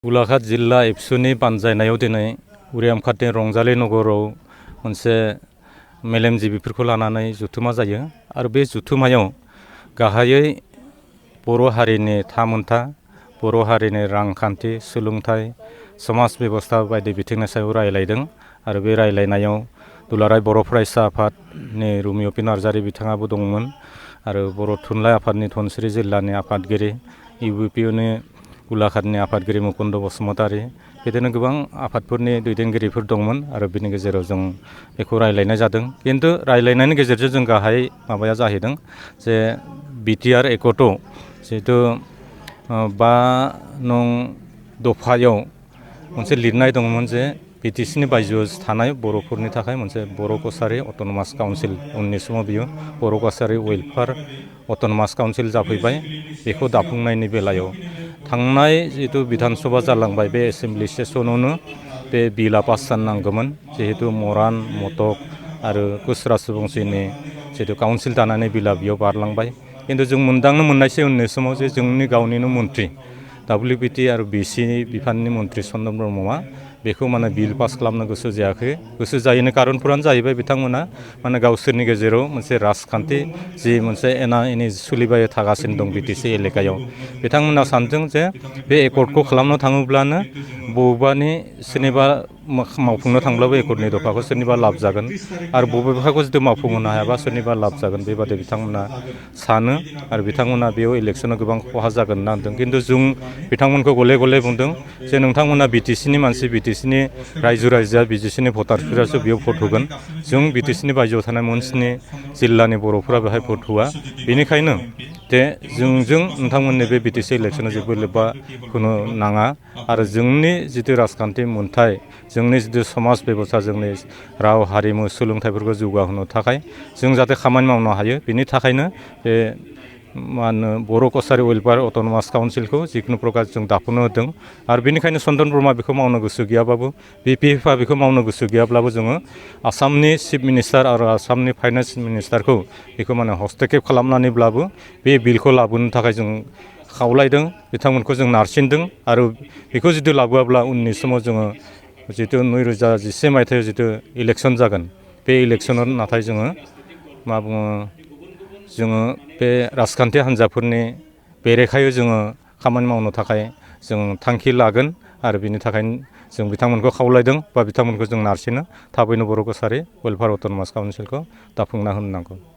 गोलाघाट जिल्ला एबसुनि बानजायनायाव दिनै उरियाम खाथिनि रंजालि नगराव मोनसे मेलेमजिबिफोरखौ लानानै जुथुमा जायो आरो बे जुथुमायाव गाहायै बर' हारिनि थामोनथा बर' हारिनि रांखान्थि सोलोंथाइ समाज बेबस्था बायदि बिथिंनि सायाव रायलायदों आरो बे रायलायनायाव दुलाराय बर' फरायसा आफादनि रुमिय' पि नार्जारि बिथाङाबो दंमोन आरो बर' थुनलाइ आफादनि धनसिरि जिल्लानि आफादगिरि इउपिपिनि गोलाघाटनि आफादगिरि मुकुन्द बसुमतारी बिदिनो गोबां आफादफोरनि दैदेनगिरिफोर दंमोन आरो बिनि गेजेराव जों बेखौ रायलायनाय जादों खिन्थु रायलायनायनि गेजेरजों जों गाहाय माबाया जाहैदों जे बिटिआर एकटआव जिहेतु 5 नं दफायाव मोनसे लिरनाय दंमोन जे बिटिसिनि बायजोआव थानाय बर'फोरनि थाखाय मोनसे बर' कसारि अट'नमास काउन्सिल उननि समाव बियो बर' कसारि वेलफेयार अट'नमास काउन्सिल जाफैबाय बेखौ दाफुंनायनि बेलायाव थांनाय जिहेतु बिधान सभा जालांबाय बे एसेम्ब्लि सेसनावनो बे बिलआ पास जानांगौमोन जिहेतु मरान मटक आरो कुसरा सुबुंसिनि जिहेतु काउन्सिल दानानै बिलआ बेयाव बारलांबाय खिन्थु जों मोनदांनो मोननायसै उननि समाव जे जोंनि गावनिनो मन्थ्रि WBT आरो BC बिफाननि मन्थ्रि चन्दन ब्रह्मआ बेखौ माने बिल पास खालामनो गोसो जायाखै गोसो जायैनि कारनफोरानो जाहैबाय बिथांमोना माने गावसोरनि गेजेराव मोनसे राजखान्थि जि मोनसे एना एनि सोलिबाय थागासिनो दं बिटिसि एलेकायाव बिथांमोना सानदों जे बे एकर्डखौ खालामनो थाङोब्लानो बबेबानि सोरनिबा मावफुंनो थांब्लाबो एकर्डनि दफाखौ सोरनिबा लाब जागोन आरो बबेबाखौ जुदि मावफुंनो हायाबा सोरनिबा लाब जागोन बेबादि बिथांमोना सानो आरो बिथांमोना बेयाव इलेक्सनाव गोबां खहा जागोन होनना होनदों खिन्थु जों बिथांमोनखौ गले गले बुंदों जे नोंथांमोना बिटिसिनि मानसि बिटिसिनि रायजो राजाया बिटिसिनि भटारफोरासो बेयाव भट होगोन जों बिटिसिनि बायजोआव थानाय मोनस्नि जिल्लानि बर'फोरा बेहाय भट होआ बेनिखायनो जे जोंजों नोंथांमोननि बे बिटिसि इलेक्सनाव जेबो लोब्बा होनो नाङा आरो जोंनि जितु राजखान्थि मोन्थाय जोंनि जितु समाज बेबस्था जोंनि राव हारिमु सोलोंथाइफोरखौ जौगाहोनो थाखाय जों जाहाथे खामानि मावनो हायो बेनि थाखायनो बे मा होनो बर' कसारि वेलफेयार अट'नमास काउन्सिलखौ जिखुनु प्रकार जों दाफुंनो होदों आरो बेनिखायनो चन्दन ब्रह्मआ बेखौ मावनो गोसो गैयाबाबो BPFआ बेखौ मावनो गोसो गैयाब्लाबो जोङो आसामनि चिफ मिनिस्टार आरो आसामनि फाइनान्स मिनिस्टारखौ बेखौ माने हस्तक्षेप खालामनानैब्लाबो बे बिलखौ लाबोनो थाखाय जों खावलायदों बिथांमोनखौ जों नारसिनदों आरो बेखौ जुदि लाबोआब्ला उननि समाव जोङो जितु 2011 मायथाइयाव जितु इलेक्सन जागोन बे इलेक्सनाव नाथाय जोङो मा बुङो जोङो बे राजखान्थि हान्जाफोरनि बेरेखायै जोङो खामानि मावनो थाखाय जों थांखि लागोन आरो बिनि थाखायनो जों बिथांमोनखौ खावलायदों बा बिथांमोनखौ जों नारसिनो थाबैनो बर' कसारि वेलफेयार अट'नमास काउन्सिलखौ दाफुंना होनो नांगौ